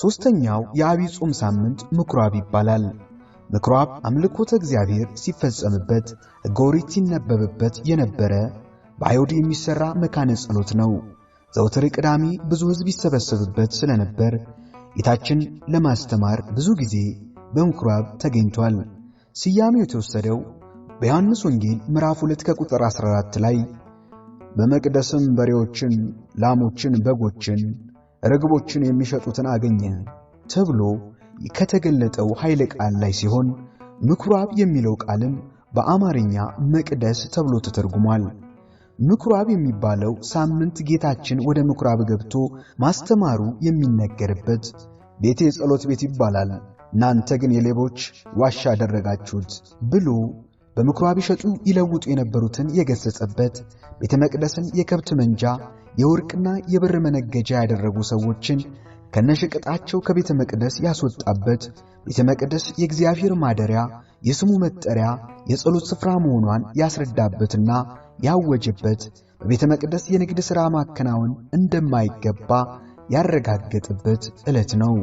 ሦስተኛው የዐቢይ ጾም ሳምንት ምኵራብ ይባላል። ምኵራብ አምልኮተ እግዚአብሔር ሲፈጸምበት፣ ሕገ ኦሪት ሲነበብበት የነበረ በአይሁድ የሚሠራ መካነ ጸሎት ነው። ዘወትር ቅዳሜ ብዙ ሕዝብ ይሰበሰብበት ስለነበር ጌታችን ለማስተማር ብዙ ጊዜ በምኵራብ ተገኝቷል። ስያሜው የተወሰደው በዮሐንስ ወንጌል ምዕራፍ 2 ከቁጥር 14 ላይ በመቅደስም በሬዎችን፣ ላሞችን፣ በጎችን፣ ርግቦችን የሚሸጡትን አገኘ ተብሎ ከተገለጠው ኃይለ ቃል ላይ ሲሆን ምኵራብ የሚለው ቃልም በአማርኛ መቅደስ ተብሎ ተተርጉሟል። ምኵራብ የሚባለው ሳምንት ጌታችን ወደ ምኵራብ ገብቶ ማስተማሩ የሚነገርበት ቤቴ የጸሎት ቤት ይባላል፣ እናንተ ግን የሌቦች ዋሻ አደረጋችሁት ብሎ በምኵራብ ይሸጡ ይለውጡ የነበሩትን የገሰጸበት፣ ቤተ መቅደስን የከብት መንጃ የወርቅና የብር መነገጃ ያደረጉ ሰዎችን ከነሸቀጣቸው ከቤተ መቅደስ ያስወጣበት፣ ቤተ መቅደስ የእግዚአብሔር ማደሪያ የስሙ መጠሪያ የጸሎት ስፍራ መሆኗን ያስረዳበትና ያወጀበት፣ በቤተ መቅደስ የንግድ ሥራ ማከናወን እንደማይገባ ያረጋገጠበት ዕለት ነው።